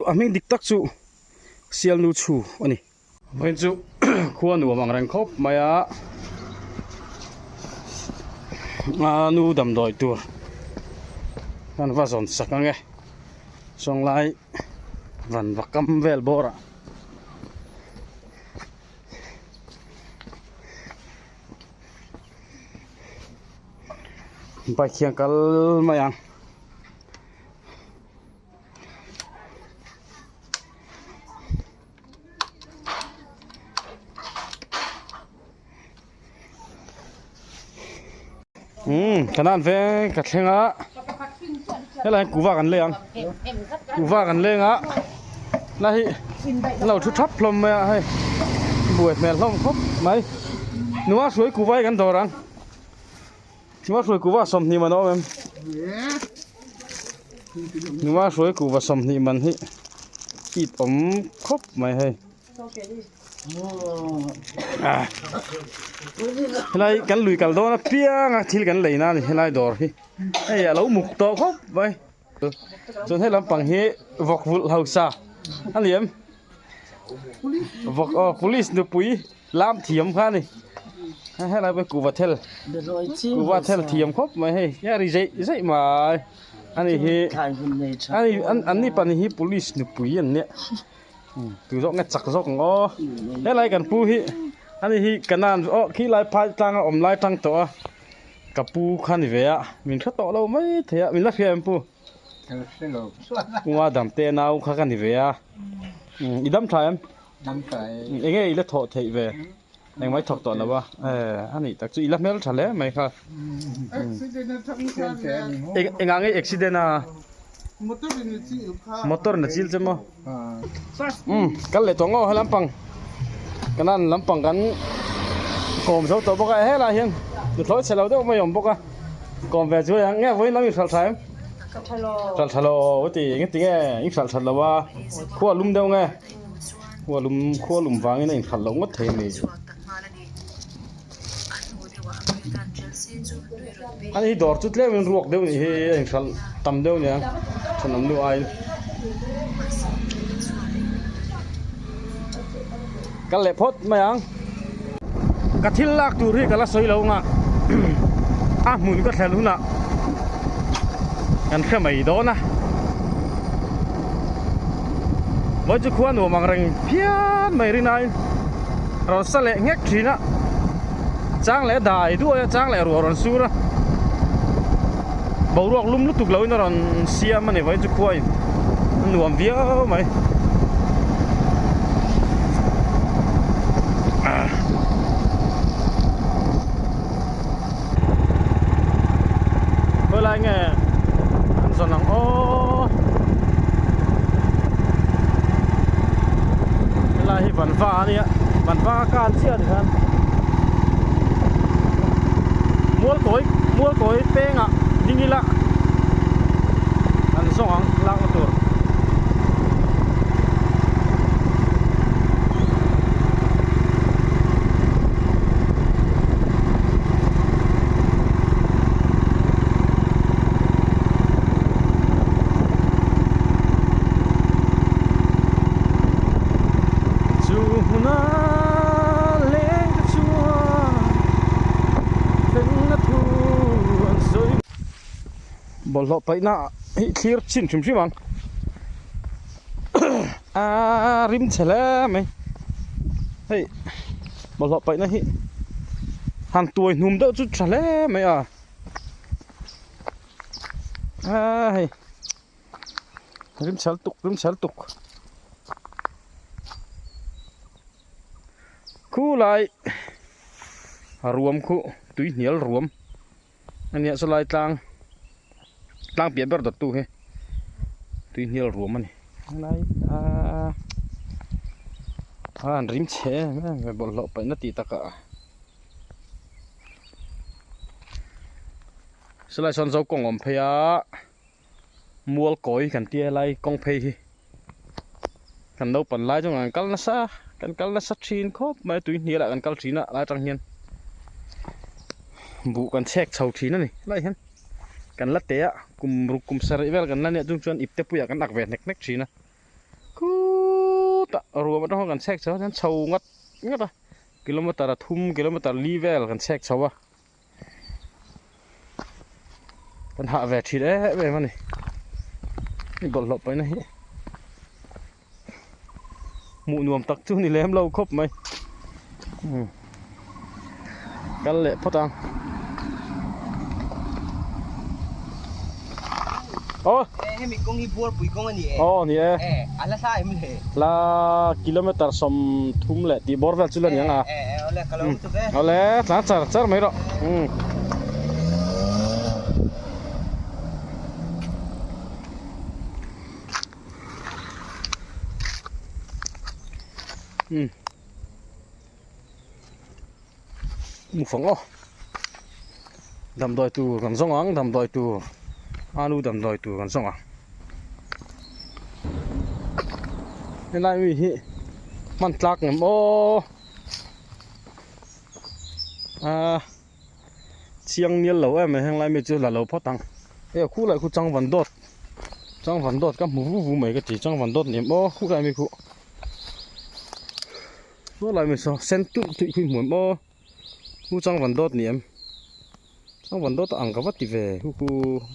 A hming dik tak chu Sialnu chhu a ni. Vawiin chu khua nuam ang reng khawp mai a, a nu damdawi tur kan va zawn sak ang e, Sawnglai van va kam vel bawr ah. Bike hian kal mai ang. Umm ka nan veng ka thleng a helai hian kuhva kan lei ang kuhva kan leng a lai hi an lo thu thap hlawm mai a hei buai hmel hlawm khawp mai nua hruai kuhva hi kan dawr ang. Nua hruai kuhva 20 man a awm em? Nua hruai kuhva 20 man hi it awm khawp mai hei. Helai kan lui kal dawn apiang a thil kan lei na a ni helai dawr hi. Hei a lo muk tawh khawp mai. Chuan he lampang hi vawk vulh hausa a ni em? Vawk aw police nupui lam thiam kha a ni. Helai pawh hi kuhva thel kuhva thel thiam khawp mai hei a ri zeih zeih mai a ni hi a ni an ni pahnih hi police nupui an nia tu zawk nge chak zawk ang aw helai kan pu hi a ni hi kanan aw khilai phai tlanga awm lai tang tawh a. Ka pu kha ni ve a, min hre tawh lo mai thei a, min la hria em pu? Ka la hre lo. Kunga dam te nau kha ka ni ve a, i dam tha em? Dam tha e. Enge i la thawh theih ve? Engmah i thawk tawh lo a, e a nih tak chu i la hmel tha hle mai kha. Accident a thang khan Engah nge accident a? Motor in a chil kha. Motor in a chil che maw? Umm kal leh tawh ngaw he lampang kanan lampang kan kawm zo tawh bawk a helai hian nuthlawi chhe lo deuh mai a awm bawk a kawm ve chu hei ang nge vawiin lam inhralh tha em hralh tha lo u ti nge tinge in hralh that lo a khua lum deuh nge khua lum khua lum vangin a inhralh loh ngawt thei a ni ani hi dawr chu tlem in ruak deuh nih hi a inhralh tam deuh nia thenawm nu aiin kal leh phawt mai ang ka thil lak tur hi ka la sawi lo anga a hmun ka thlen hunah kan hre mai dawn a vawi chu khua nuam ang reng phian mai rinaiin rawn sa leh nghek thin a chang leh dai duai a chang leh ruah rawn sur a boruak lum lutuk loin a rawn siam a ni vawiin chu khuain a nuam viau mai. Khawilai nge an zawn ang aw helai hi vanva a nia vanva a kan chiah a ni khan mualkawi mualkawi pengah ding ila an zawng ang lakna tur. Chu hmuna leng te chuan thlengna thu an sawi. Bawlhhlawh paihna hi thlir chin hrim hrim ang. A rim chhe hle mai hei bawlhhlawh paihna hi han tuai hnum deuh chu tha hle mai a a hei rim chhe lutuk rim chhe lutuk khulai ruam khu tui hnial ruam. A nia chulai tlang tlang piah ber dawttu hi tui hnial ruam a ni helai ahh an rim chhe em em mai bawlhhlawh paihna tih takah chulai sawn zo kawng a awm phei a mual kawi kan tia helai kawng phei hi kan naupang lai chuan kan kal nasa kan kal nasa thin khawp mai tui hnial ah kan kal thin a lai atang hian buh kan chhek chho thin a ni helai hian kan la teh a kum ruk kum sarih vel kan la nia chung chuan ipte puiah kan ak ve hnek hnek thin a. Khutah ruam atang khan kan chhek chho a chuan chho ngat ngat a kilometer a thum kilometer li vel kan chhek chho a kan hah ve thin em em a ni hei bawlhhlawh paihna hi hmuh nuam tak chu ni lem lo khawp mai umm kal leh phawt ang aw hemi kawng hi buarpui kawng a ni e aw ni e a hla hla em le hla kilometer 30 leh tih bawr vel chu la ni ang a awle ka lo tuk e awle tlan char char mai rawh umm umm mu fang aw damdawi tur kan zawng ang damdawi tur alu damdawi tur kan zawng ang helai mi hi hman tlak ngem aw ah chiang mial lo em mai heng lai mi chu la lo phawt ang hei a khu lai khu changvan dawt changvan dawt ka hmu vu vu mai ka ti changvan dawt ni em aw khu lai mi khu saw lai mi saw sen tulh tulh khu i hmu em aw khu changvan dawt ni em changvan dawt a ang ka va ti ve khu khu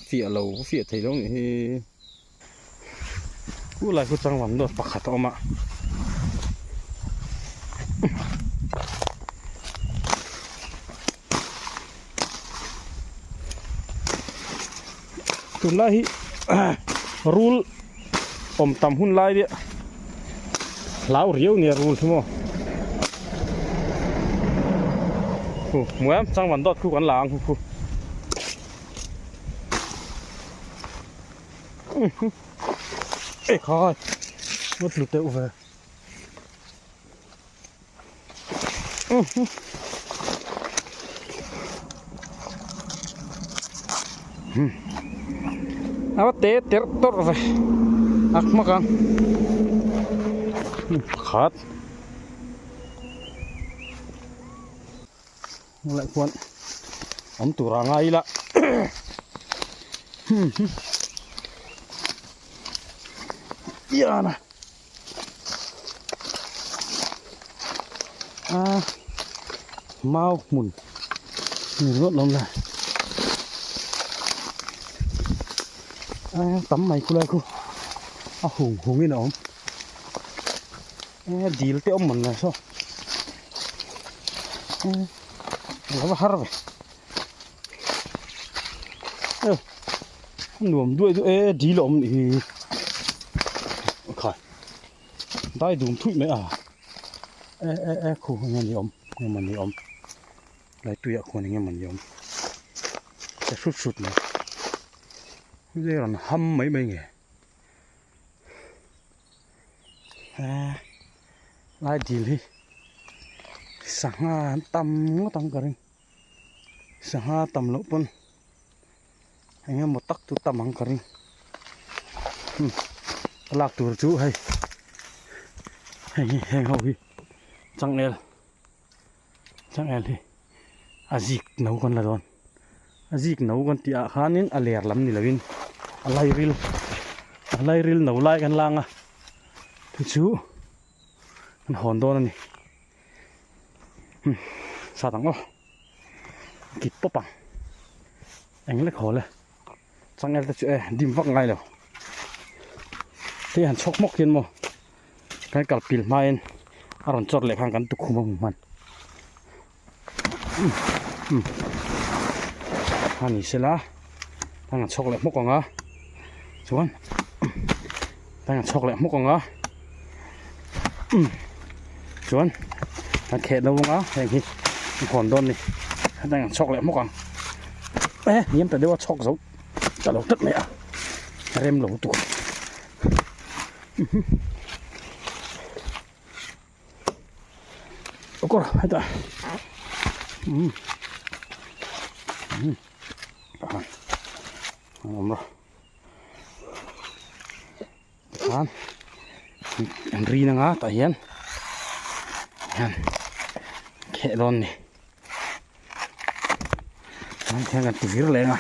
fiah lo fiah thei lo nih hi. Khu lai khu changvam dawt pakhat a awm a tunlai hi rul awm tam hun lai nia hlau riau nia rul hi maw khu hmu em changvan dawt khu kan la ang khu khu. Ê khai mất lụt tẹo về a va te terh tawrh ve a hmak ang pakhat Leh khuan awm tur a ngai ila Iana a mau hmun ni ringawt lo le a tam mai khulai khu a hung hung in a awm e dil te awm man le saw a va har ve e nuam duai duai e dil a awm nih hi khai dai dum thuih mai a e e e khu eng nge ni awm eng emaw ni awm lai tuiah khuan eng emaw ni awm che hrut hrut mai hei rawn ham mai mai nge. Lai dil hi sangha an tam ngawt ang ka ring sangha tam loh pawn eng emaw tak chu tam ang ka ring a lak tur chu hei hei hi heng ho hi changel changel hi a zik no kan la dawn a zik no kan tih ah khanin a ler lam ni lovin a lairil a lairil no lai kan lang a chu chu kan hawn dawn a ni sat ang aw kit pawp ang eng lek haw le changel te chu e dim vak ngai lo hei han chhawk hmawk hian maw kan kal pil hmain a rawn chawr leh khan kan tukhum a hmu hman. A ni sela tang a chhawk leh hmawk ang a chuan tang a chhawk leh hmawk ang a chuan kan kheh no ang a heng hi an hawn dawn a ni tang a chhawk leh hmawk ang e hniam ta deuh a chhawk zo ta lo tlat mai a rem lo tur. Kawr hetah umm umm ah a awm rawh tikhan an rin anga tah hian hian kheh dawn a ni hian kan ti vir leh ang a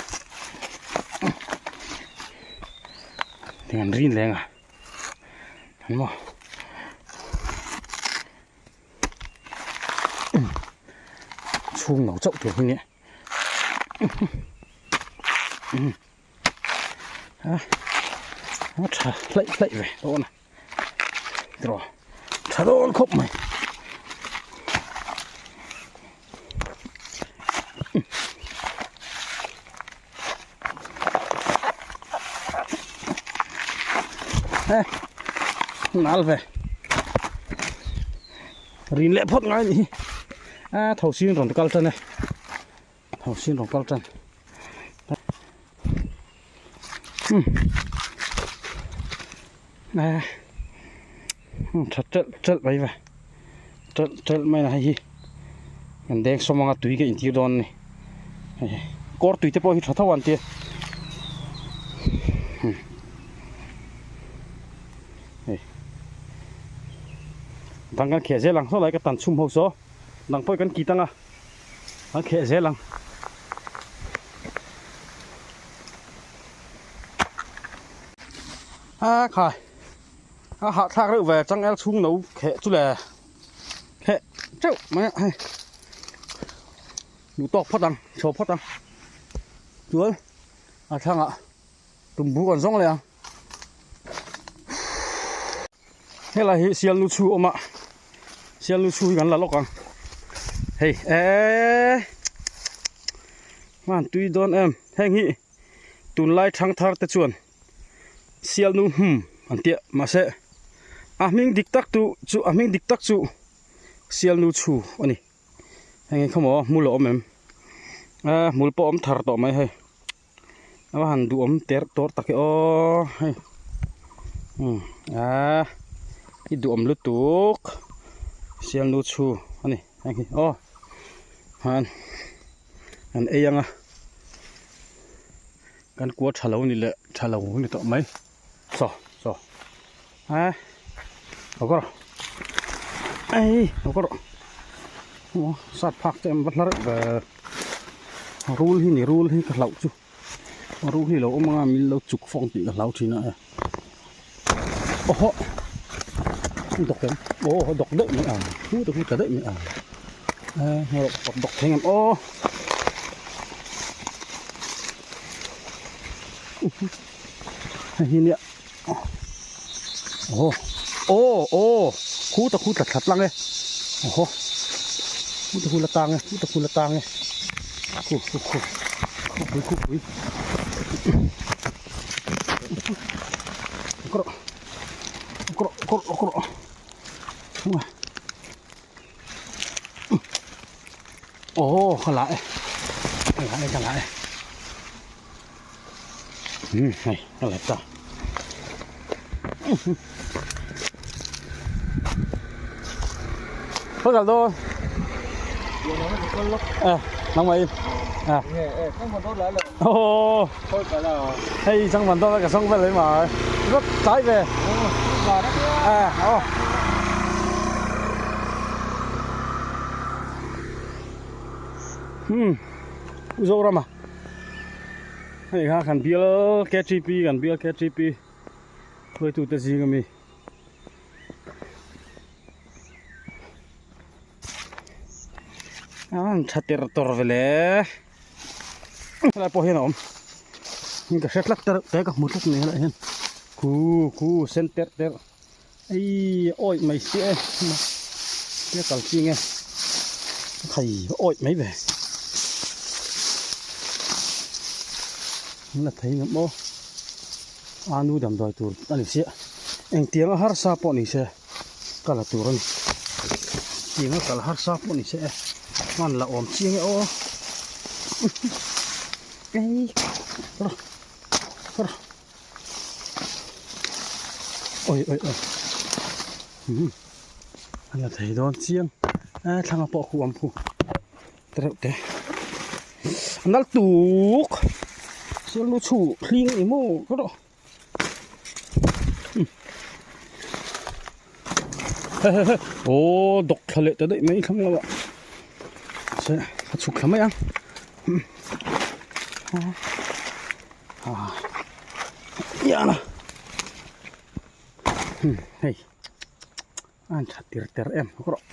tiang an rin leh ang a. An maw? Chhung lo chauh tur hi nia. A a tha hlaih hlaih ve dawn a tiraw tha dawn khawp mai. Nal ve rin leh phawt ngai a nih hi a tho sin rawn kal tan e tho sin rawn kal tan a tha telh telh mai ve telh telh mai a hei hi kan deng sawm anga tui ka intir dawn a ni hei kawr tui te pawh hi tha tho an tia hei dang kan kheh zel ang saw lai ka tan chhum ho saw dang pawh kan kit anga kan kheh zel ang. A khai a hahthlak reuh ve changel chhung no kheh chu le kheh teuh mai a hei duh tawk phawt ang chho phawt ang chuan a thlangah tumbu kan zawng leh ang helai hi sialnu chhu a awm a sialnu chhu hi kan la lawk ang hei eee hman tui dawn em heng hi tunlai thangthar te chuan. Sialnu hum an tia mahse a hming dik tak tu chu a hming dik tak chu Sialnu chhu a ni heng hi khawmaw hmul a awm em a hmul pawh a awm thar tawh mai hei a va han duhawm ter tawr tak e aw hei a i duhawm lutuk Sialnu chhu a ni heng hi aw han an ei ang a. Kan kua tha lo ni leh tha lo ni tawh mai chaw chaw a lo kawr ei lo kawr aw sat phak te em va hlar ve rul hi ni rul hi ka hlauh chu rul hi lo awm anga min lo chuk fawng tih ka hlau thin a e awhawh dawk em aw dawk deuh mai a hu te hu ta deuh mai a e dawk thei ngam aw. Hei hi nia aw aw aw khu ta khu tla thla tlang e aw khu ta khu la tang e khu ta khu la tang e khu khu khu khu pui khu pui kawr kawr kawr kawr Ồ, ka la e ka la e ka la e um hei ka la ta có gặp đâu à nóng mày à ồ hei sang phần đó là cả sông về lấy mà rất trái về à ồ Hmm Mizoram a hei kha kan bial KTP kan bial KTP hruaitu te zing ami a an tha ter tawr ve le helai pawh hian a awm ka hre tlat te te ka hmu tlat mai helai hian khu khu sen ter ter. Ei awih mai si e tia kal chi nge thei awih mai ve la thei ngam aw a nu damdawi tur a ni sia engtiang a harsa pawh ni se ka la tur a ni tiang a kal harsa pawh ni se e hman la awm chiang e aw ei. Oi oi oi a la thei dawn chiang a thlang a pawh khu awm khu te reuh te a nal tuk sial lu chhu hling a ni maw ka rawh aw dawk thla leh ta daih mai thlang lo ah se a chhuk thla mai ang. Yana hei an tha tir ter em rawh.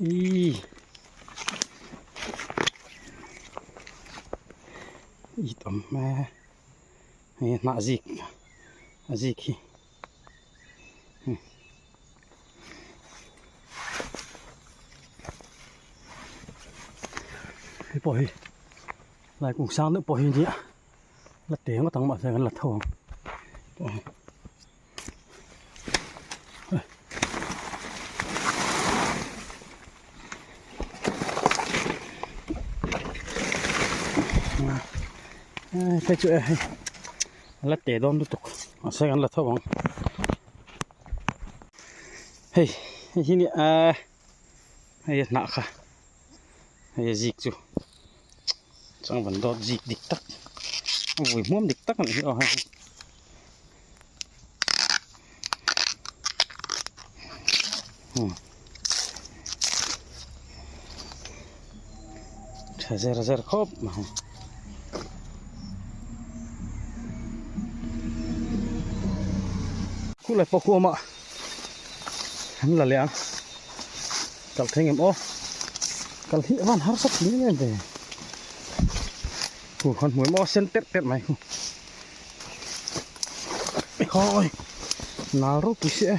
Ih It awm e hei hnah zik a zik hi hei pawh hi lai kung sang deuh pawh hi nia la te ngawt ang mahse kan la tho ang. Hei chu hei la te dawn lutuk mahse kan la tho ang hei hei hi nia hei a hnah kha hei a zik chu changvan dawt zik dik tak a vui hmuam dik tak a nih hi aw hei. Tha zer zer khawp mai. Khulai pawh khu awm a an la leh ang kal thleng em aw kal hi a van harsa thin em em ve khu khan hmuh em aw sen terh terh mai khu. Khawi nal ropui si e.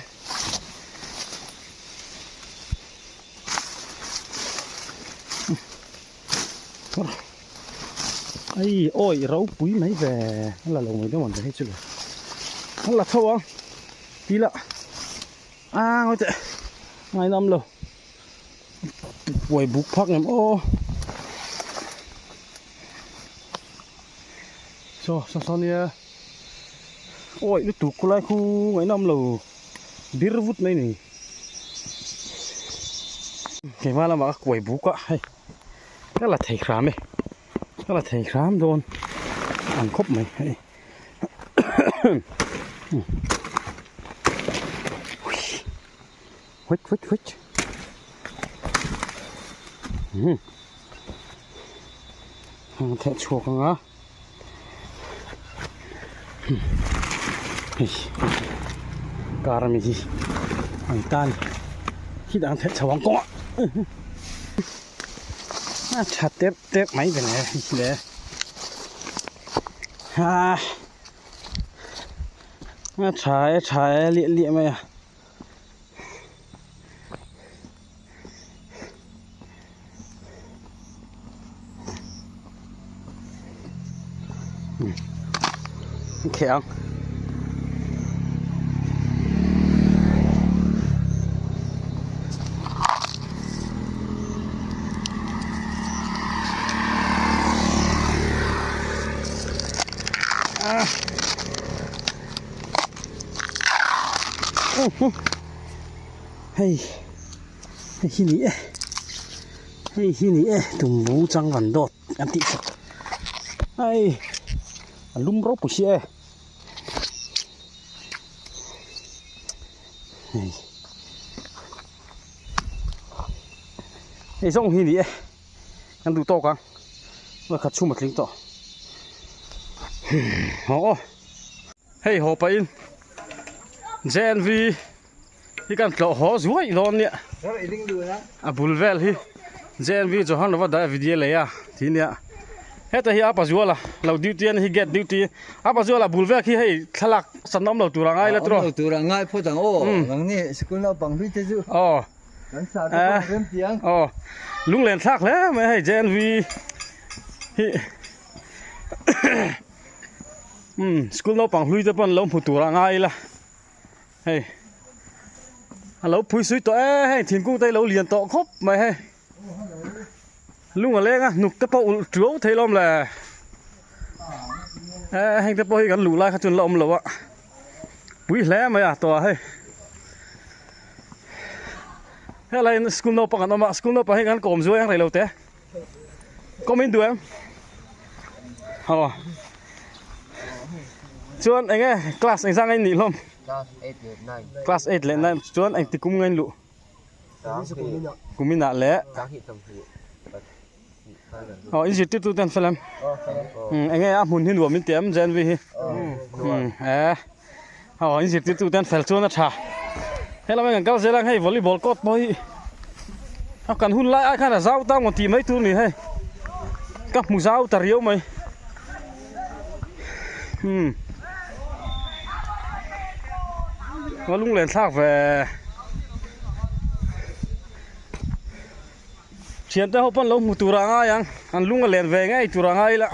Ai awi ropui mai ve a la lo mai deuh ang hei chu le a la tho ang ti la a ngawi teh ngainam lo buai buk phak ngem aw. Saw saw saw nia awi lutuk khulai khu ngaihnawm lo bir vut mai ni keimah lamah ka kuai buk a hei ka la thei hram e ka la thei hram dawn ang khawp mai hei huit huit huit umm theh chhuak ang a hei car ami hi an tan hi dang theh chho ang kawngah a tha tep tep mai ve le hei le a a tha e tha e liah liah mai a. Kheh ang. Ah. Hei hei hi ni e hei hi ni e tumbu chang van dawt an tih sak hei a lum ropui si e hei hei zawng hi ni e kan duh tawk ang khat chhum a tling tawh haw aw. Hei haw pahin JNV hi kan tlawh haw zuai dawn nia a bul vel hi JNV Johan lova dah video lei a ti nia heta hi a pazuala lo duty a ni hi gate duty a pazuala bul vel khi hei thlalak san awm lo tur a ngai la tawh awm lo tur a ngai phawt ang aw nang ni sikul naupang hlui te chu aw kan sa te pawh rem ti ang aw lunglen thlak hle mai hei JNV hi Umm school naupang hlui te pawh an lo hmu tur a ngai ila hei a lo phui sui tawh e hei thingkung te hi lo lian tawh khawp mai hei lung a leng a hnuk te pawh ulh tuau thei lawm le e heng te pawh hi kan luh lai kha chu an la awm lo a pui hle mai a tawh ah hei helai in school naupang an awm a school naupang hi kan kawm zuai ang rei lo te. Kawm in duh em? Aw. Chuan eng nge class eng zang a in nih hlawm? Class 8 leh 9. Class 8 leh 9 chuan eng ti kum nge in luh? Kum inah leh. Aw in zirtirtu te an fel em? Eng nge a hmun hi nuam in ti em JNV hi? E. Aw in zirtirtu te an fel chuan a tha. Helai kan kal zel ang hei volleyball court pawh hi. A kan hun lai ai khan a zau ta maw tih mai tur ni hei ka hmu zau ta riau mai umm a lunglen thlak ve thiante ho pawn lo hmu tur a ngai ang an lung a len ve ngei tur a ngai ila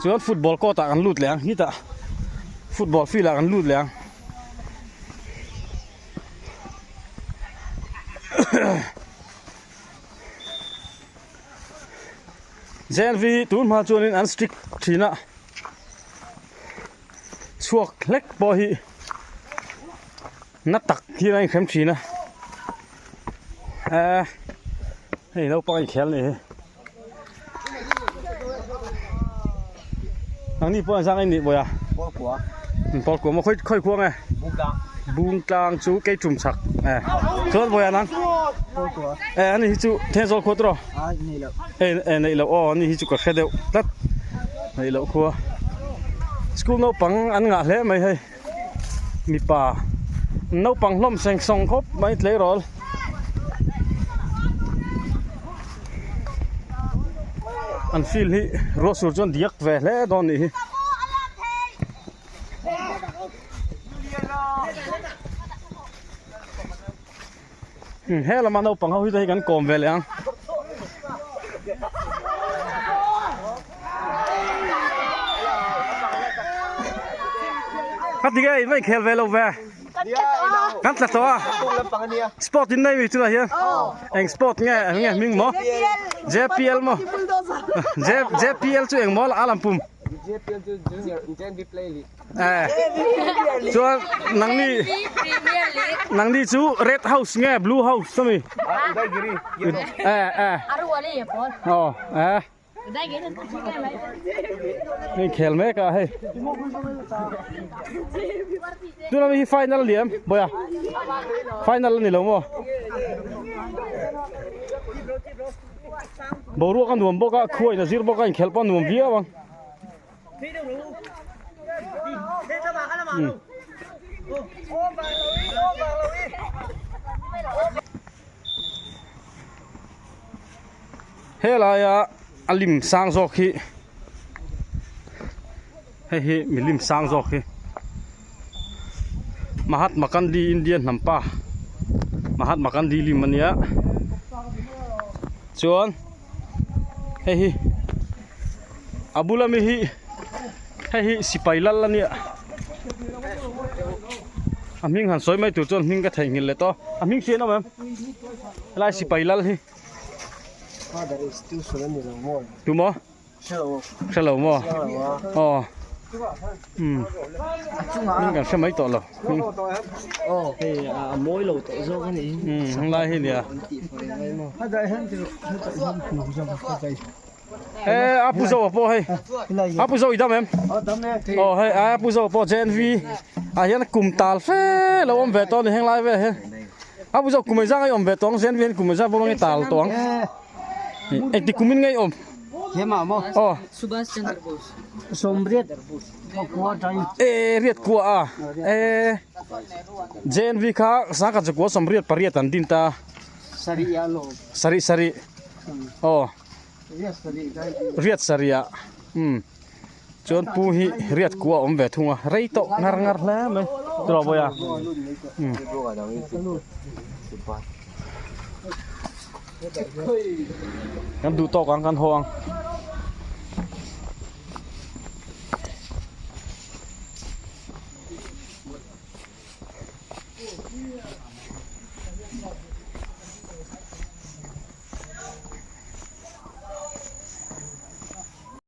chuan football court ah kan lut leh ang hetah football field ah kan lut leh ang. Zenvi hi tun hma chuanin an strict thin a chhuak hlek pawh hi na tak hian a inhrem thin a eh hei naupang a inkhel a nih hi nangni pawh an zang a nih bawi a pawlkua maw khawi khawi khua nge bungtlang chu kei tum chak eh chuan bawi a nang eh ani hi chu thenzawl khua tawh eh eh neih loh aw ani hi chu ka hre deuh tlat neih loh khua school naupang an ngah hle mai hei mipa naupang hlawm seng sawng khawp mai tleirawl. An field hi ruah sur chuan diak ve hle dawn nih hi. He lama naupang ho hi te hi kan kawm ve leh ang. Ka ti nge in va inkhel ve lo ve. Kan tla tawh a. Sport in nei mi chungah hian eng sport nge eng nge hming maw? JPL maw? JPL chu eng maw a lam pum? JPL chu Junior JNB Play League. Eh. Chuan nangni nangni chu Red House nge Blue House ami? Udaygiri. Eh eh. Oh eh. Hei khel mek a hei. Tuna mi hi final a ni em Bawia? Final a ni lo maw? Boruak a nuam bawk a, khuain a zir bawk a, inkhelh pawh a nuam viau ang. Helaia a lim sang zawk hi hei hi milim sang zawk hi Mahatma Gandhi Indian hnam pa Mahatma Gandhi lim a nia chuan hei hi a bula mi hi hei hi sipai lal a nia a hming han sawi mai tur chuan hming ka theihnghilh leh tawh a hming hriat a awm em helai sipai lal hi. Tu maw? Hre lo maw? Aw. Um. Hming kan hre mai tawh lo. Hming. Hei a mawi lo tawh zawk a ni. Um, heng lai hi nia. Eh, a pu zo pawh hei. A pu zo i dam em? Aw hei a pu zo pawh JNV ah hian kum tal fe lo awm ve tawh a ni heng lai vel hian. A pu zo kum engzah nge awm ve tawh ang JNV hian kum engzah bawk nge tal tawh ang. Engti kum in nge awm? Aw. Eh riat kua a. Eh JNV kha sangkhat zakua sawmriat pariat an din ta. Sarih sarih. Aw. Riat sarih ah umm chuan pu hi riat kua a awm ve thung a rei tawh ngar ngar hle mai tiraw bawiha umm. Kan duh tawk ang kan haw ang.